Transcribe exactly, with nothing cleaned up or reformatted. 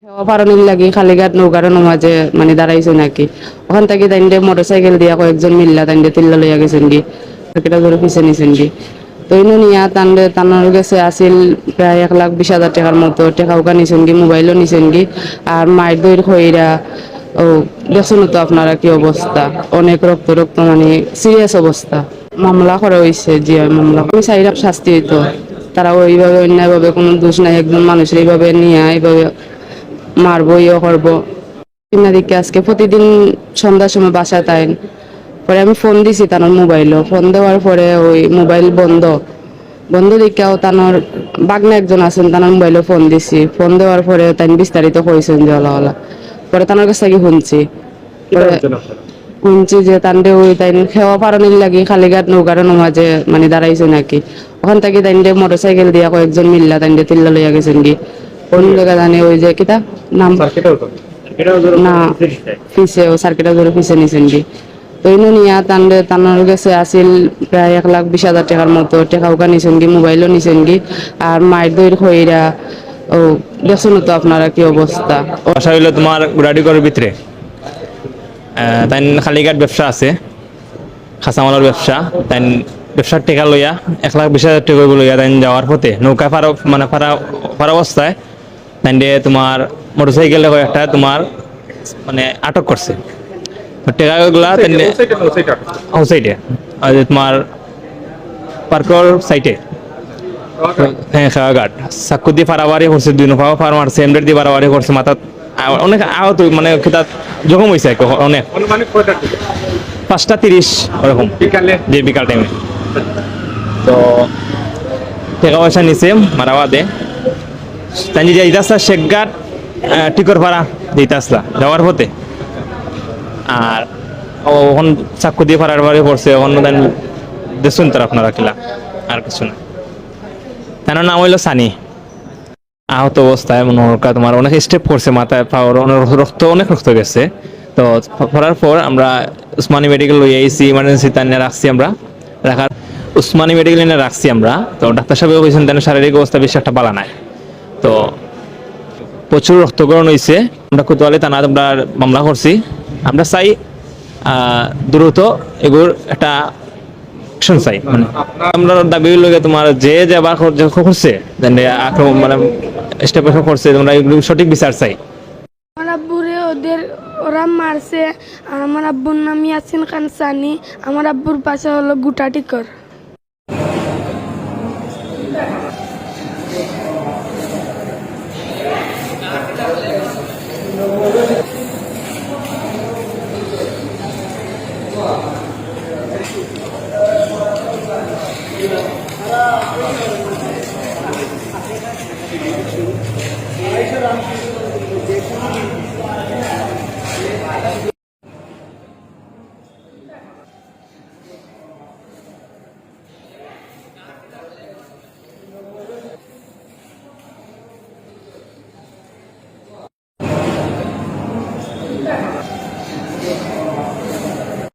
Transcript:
হেওয়া ফারনির লাগি কালীঘাট নৌকার মাঝে মানে দাঁড়াইছে নাকি, ওখান থাকি তাইনরে মোটরসাইকেল দিয়া কয়েকজন মিল্লা তাইনরে তিল্লা লইয়া গেছেন গি, সার্কিট হাউসর পিছে নিছেন গি। তো ইনো নিয়া তানরে, তানর গেছে আছিল প্রায় এক লাখ বিশ হাজার টেকার মতো, টেকা উকা নিছেন গি, মোবাইলও নিছেন গি, আর মাইর দইর খইরা, ও, দেখছেন তো আপনারা কি অবস্থা, অনেক রক্ত রক্ত, মানে সিরিয়াস অবস্থা। মামলা করা হইছে, জি হয় মামলা। আমি চাইরাম শাস্তি হইতো, তারা ওইভাবে অন্যায়ভাবে কোনো দোষ নাই, একজন মানুষের এইভাবে নিয়া এইভাবে মারবো, ইয়ে করবো। না দেখি আজকে প্রতিদিন সন্ধ্যার সময় বাসা তাইন। পরে আমি ফোন দিছি তার মোবাইলও, ফোন দেওয়ার পরে ওই মোবাইল বন্ধ। বন্ধ দেখিয়াও তানোর ভাগনা একজন আছেন, তানোর মোবাইলও ফোন দিছি। ফোন দেওয়ার পরে তাই বিস্তারিত কইছেন যে ওলা ওলা। পরে তানোর কাছ থাকি শুনছি। পরে শুনছি যে তানরে ওই তাই হেওয়া ফারনির লাগি কালীঘাট নৌকার মাঝে মানে দাঁড়াইছে নাকি, ওখান থাকি তাইনরে মোটরসাইকেল দিয়া কয়েকজন মিল্লা তাইনরে তিল্লা লইয়া গেছেন গি। কোন জায়গা জানি, ওই যে কিতা নাম? না, পিছে, ও সার্কিট হাউসর পিছে নিছেন গি। তো ইনো নিয়া তানরে, তানোর গেছে আছিল প্রায় এক লাখ বিশ হাজার টেকার মতো, টেকা উকা নিছেন গি, মোবাইলও নিছেন গি, আর মাইর দইর খইরা, ও, দেখছেন তো আপনারা কি অবস্থা। বাসা হইলো তোমার গুড়াটিকর ভিতরে। আহ, তাইন কালীঘাট ব্যবসা আছে, কাঁচামালর ব্যবসা। তাইন ব্যবসার টেকা লইয়া, এক লাখ বিশ হাজার টেকা লইয়া তাইন যাওয়ার পথে নৌকা ফারা, মানে ফারা, ফারা অবস্থায় তাইনরে তোমার মোটরসাইকেলে কয়েকটা তোমার মানে আটক করছে। তো টেকাগুলা তাইনরে ও সাইডে, ও সাইডে। ওই যে তোমার পার্কর সাইডে। হ্যাঁ, খেওয়াঘাট। চাক্কু দি ফারাফারি করছে, দুই নফাও ফার মারছে, এমডেট দি ফারাফারি করছে, মাথাত আ-, অনেক আহত, মানে কিতা জখম হইছে আর কি, অনেক। পাঁচটা তিরিশ ওরকম। বিকালে? জি, বিকাল টাইমে। তো টেকা পয়সা নিছে, মারা বাদে। তাইন যে যাইতাছলা শেখঘাট, আহ, টিকরপাড়া যাইতাছলা, যাওয়ার পথে। আর ও ওখান চাক্কু দি ফারাফারি করছে, ওখান তাইন দেখছইন তো আপনারা কিলা, আর কিছু না। তার নাম হইলো সানি। আহত অবস্থায় মনে হয় তোমার অনেক স্টেপ করছে মাথায়, পাওর অনেক রক্ত, অনেক রক্ত গেছে। তো পড়ার পর আমরা উসমানী মেডিকেল লই আইছি, ইমার্জেন্সি তাইন রাখছি আমরা, রাখার উসমানী মেডিকেল এনে রাখছি আমরা। তো ডাক্তার সাহেব কইছেন তাইন শারীরিক অবস্থা বেশি একটা ভালা নাই, তো প্রচুর রক্তক্ষরণ হইছে। আমরা কোতোয়ালি থানাত আমরা মামলা করছি। আমরা চাই, আহ, দ্রুত এগুর একটা অ্যাকশন চাই। মানে, আমরা দাবি লগে তোমার যে যে আবার কর-, যে করছে, যেন আক্রমণ, মানে, স্টেপ করছে, আমরা এগুলো সঠিক বিচার চাই। আমার আব্বুরে ওদের, ওরা মারছে। আর আমার আব্বুর নাম ইয়াসিন খান সানি। আমার আব্বুর বাসা হলো গুটাটিকর।